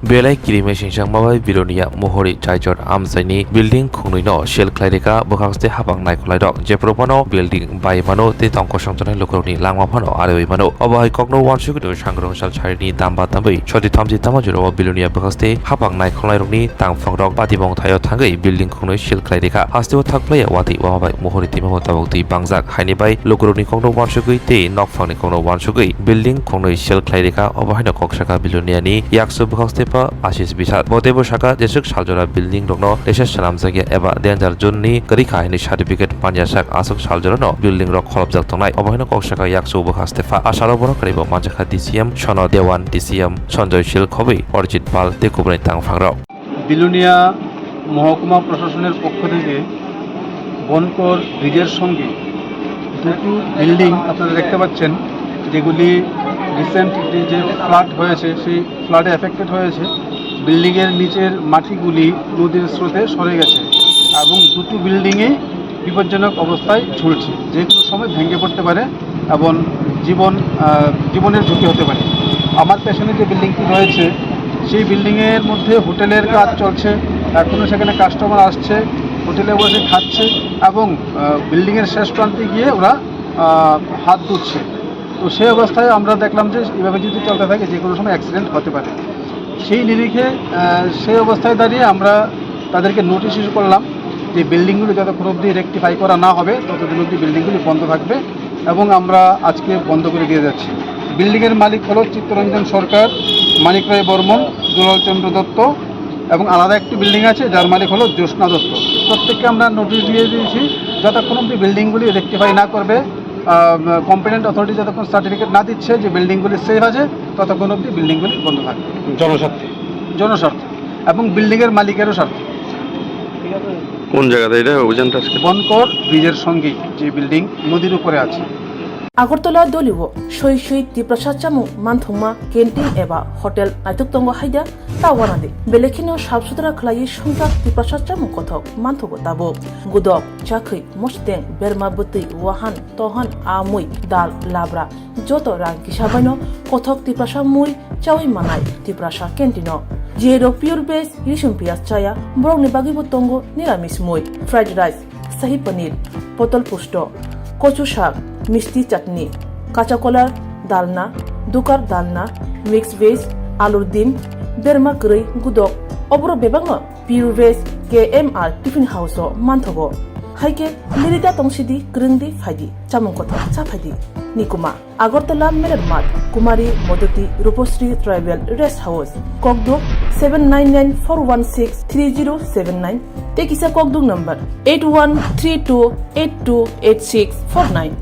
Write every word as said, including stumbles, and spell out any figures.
Belai kirimai singchangma bai Bilonia Mohori Chaijor amchaini building khungnwi no sel khlai rikha bwkhakste hapang naikhwlai rok, jephru phano building bai mano tei tong kosong tongnai lukurokni langma phano arwi mano. Obo hai kokno uansugwi sangrong sal sarini damba tambwi soti thamchi tamo jorao Bilonia bwkhakste hapang naikhwlai rokni tangphang rok patibong thaio thangwi building khungnwi sel khlai rikha. Hasteo thak phlaiya watwi wama bai Mohori twima bo tabuk twi bangjak haini bai lukurokni kokno uansugwi tei nokphangni kokno uansugwi building khungnwi sel khlai rikha. Obo haino kok saka Biloniani yaksu bwkhakste pha Ashish Biswas. Bo teibo saka jeswk saljora building rokno teisa swnamjakya eba danger zone ni kwrwi kha hwnwi certificate manya sak aswk saljorano building rok kholopjak tongnai. Obo haino kok saka yaksu bwkhakste pha asaro borok kwrwi bo manjakha D C M Sono Dewan, D C M Sanjoy Sil Khobwi, Orjit Pal tei kubuni tangphang rok. Belonia মহকুমা প্রশাসনের পক্ষ থেকে বনকর ব্রিজের সঙ্গে দুটো বিল্ডিং আপনারা দেখতে পাচ্ছেন, যেগুলি রিসেন্টলি যে ফ্লাড হয়েছে, সেই ফ্লাডে এফেক্টেড হয়েছে। বিল্ডিংয়ের নিচের মাটিগুলি নদীর স্রোতে সরে গেছে এবং দুটো বিল্ডিংই বিপজ্জনক অবস্থায় ঝুলছে, যে কোনো সময় ভেঙে পড়তে পারে এবং জীবন, আহ, জীবনের ঝুঁকি হতে পারে। আমার পেছনে যে বিল্ডিংটি রয়েছে, সেই বিল্ডিংয়ের মধ্যে হোটেলের কাজ চলছে, এখনও সেখানে কাস্টমার আসছে, হোটেলে বসে খাচ্ছে এবং, আহ, বিল্ডিংয়ের শেষ প্রান্তে গিয়ে ওরা, আহ, হাত ধুচ্ছে। তো সেই অবস্থায় আমরা দেখলাম যে এইভাবে যদি চলতে থাকে, যে কোনো সময় অ্যাক্সিডেন্ট হতে পারে। সেই নিরিখে, আহ, সেই অবস্থায় দাঁড়িয়ে আমরা তাদেরকে নোটিশ ইস্যু করলাম যে বিল্ডিংগুলি যতক্ষণ অবধি রেকটিফাই করা না হবে, ততদিন অবধি বিল্ডিংগুলি বন্ধ থাকবে এবং আমরা আজকে বন্ধ করে দিয়ে যাচ্ছি। বিল্ডিংয়ের মালিক হলো চিত্তরঞ্জন সরকার, মানিক রায় বর্মন, দুলাল চন্দ্র দত্ত এবং আলাদা একটি বিল্ডিং আছে, যার মালিক হলো জ্যোৎস্না দত্ত। প্রত্যেককে আমরা নোটিশ দিয়ে দিয়েছি, যতক্ষণ অবধি বিল্ডিংগুলি রেকটিফাই না করবে, কম্পিটেন্ট অথরিটি যতক্ষণ সার্টিফিকেট না দিচ্ছে যে বিল্ডিংগুলি সেফ আছে, ততক্ষণ অবধি বিল্ডিংগুলি বন্ধ থাকবে। জনস্বার্থে। জনস্বার্থে এবং বিল্ডিংয়ের মালিকেরও স্বার্থে। কোন জায়গাতে এটা অভিযানটা আজকে? বনকর ব্রিজের সঙ্গেই যে বিল্ডিং নদীর উপরে আছে। Agartala dolio soi soi Tiprasa chamung manthokma canteen eba hotel naithok tongo haida ta wanadi. Belekheno sap sutra khlaiwi songchak Tiprasa chamung kothok manthogo tabuk. Gudok, chakhwi, mosteng, berma bwtwi, wahan, tohan, amui, dal, labra, joto rang kisa baino kothok Tiprasa mui chawi manai Tiprasa canteen-o. Jero pure veg, risum piyaj chaya, borokni bagwibo tongo niramis mui, fried rice, sahi paneer, potol pusto, kochu sak, misti chutney, kacha kolar, dalna, dukar dalna, mix veg, alur dim, berma kwrwi, gudok, oboro bebakno Pure Veg K M R Tiffin House-o manthogo. Hai khe lirida tongsidi, kwrwngdi phaidi, chamung kothok cha phaidi. Nikuma, Agartala Meler Mart, Kumari Modoti Rupasri Tribal Rest House, Kokduk seven nine nine four one six three zero seven nine, tei kisa Kokduk number eight one three two eight two eight six four nine.